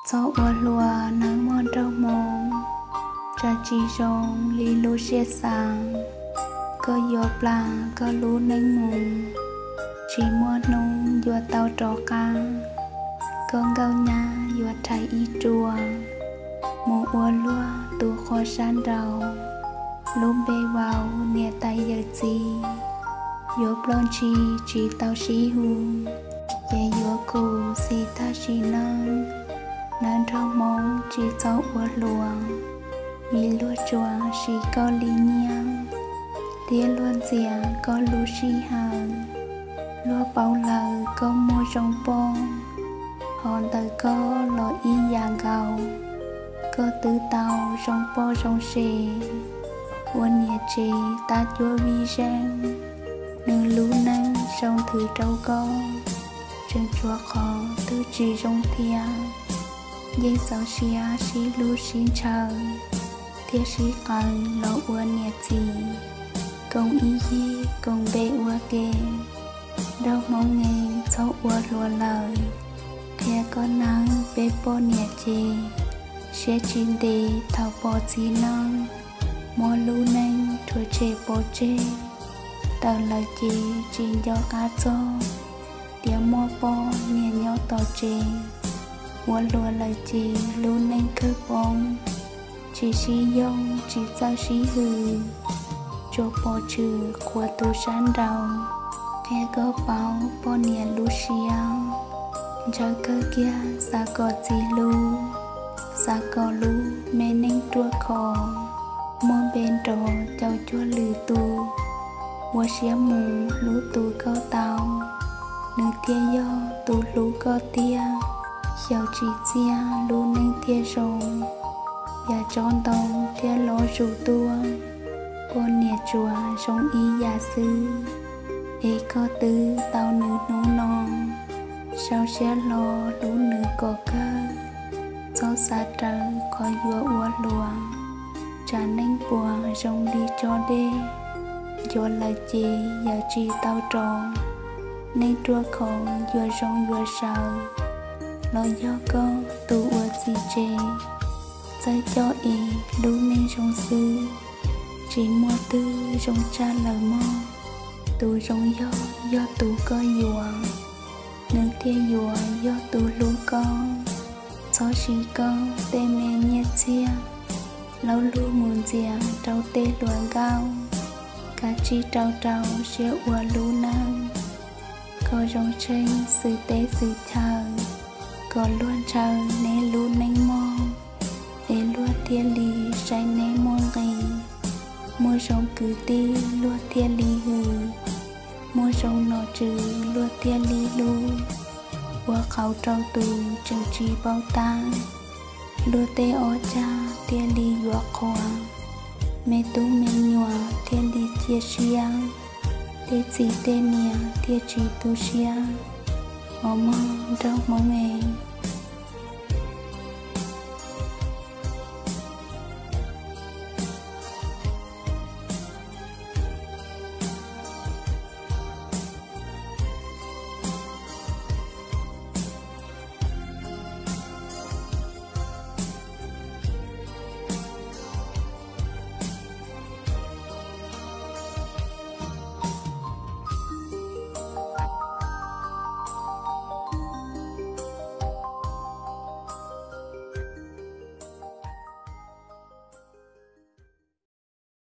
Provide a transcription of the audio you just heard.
Txhob ua hluas nawb mog nraug hmoob, tsam tsis zoo li lub siab xav. Koj yuav plam koj lub neej mus, tsis muaj hnub yuav tau rov qab. Koj nkauj nyab yuav rhais ib ruam, mus ua luag tus qhua sab nraud. Lub npe vauv niam tais yawm txiv, yuav ploj ntshis tsis tau sib hu, ces yuav khuv xim tag sim neej. Nawb nraug hmoob tsis txhob ua hluas, vim luag tsuas siv koj li nyiaj, thiab luag ntxias koj lub sij hawm. Luag paub lawm koj muaj zoo poj, ho ntawm koj los ib yam nkaus. Koj twb tau zoo poj zoo sev, ua niam tsev tab cuab vij zeej. Nws lub neej sau nthwv rau koj, tseem tshuav qhov twg tsis zoo thiab. Yeej txaus siab sib hlub sib ntshaw, thiab sib qawm los ua niam txiv, koom ib yig koom npe ua ke. Nraug hmoob es txhob ua hluas lawm, qhia koj nawb peb poj niam ces, siab tsis ntev thaum pom txiv neej, muab lub neej rhuav tshem pov tseg. Tawm lawm ces tsis nco qab txog, tias muaj poj niam nyob tom tsev. Ua hluas lawm ces lub neej kawg poob, tsis sib yoog tsis txawj sib hwm, tsuas pom tshwm qhuas tus sab nraud. Qhia koj paub poj niam lub siab, ntshaw kawg kiag xav kom txiv hlub, xav kom lub me neej ruaj khov. Muaj npe nrov caum cuag lwm tus, ua siab mus hlub tus koj tau, nws thiaj yog tus hlub koj tiag. Xyaum tsis txiaj lub neej thiaj zoo, yam tsob ntoo thiaj loj zus tuaj. Poj niam tsuas zoo ib yam xwb, es koj twb tau nws hnub no, sau siab hlo hlub nws kom kawg. Txhob xav rawv qhov yuav ua hluas, tsam neej puas zoo li tsob dej, ncuav lawm ces yawm tsis tau rov. Neej ruaj khov yuav zoo yuav sawv, los yog koj tus ua txiv tsev. Txawj coj es lub neej zoo xwb, tsis muaj twg zoo tshaj lawm mog. Tus zoo yog, yog tus koj yuav, nws thiaj yuav yog tus hlub koj. Txhob siv koj tej me nyiaj txiag, laub lug mus ntxias rau tej hluas nkauj. Kav tsij rau rau siab ua lub neej, kom zoo tsheej xwm teb xwm chaw, kom luag ntshaw neb lub neej mog, es luag thiaj li saib neb muaj nqis. Muaj zoo kwv tij luag thiaj li hwm, muaj zoo nom tswv luag thiaj li hlub. Ua qauv rau tus tseem tsis paub tab, luag tej ob cag thiaj li yuav qhuas. Me tub me nyuam thiaj li cia siab, tej txiv tej niam thiaj tsis tu siab. Os mog nraug hmoob es,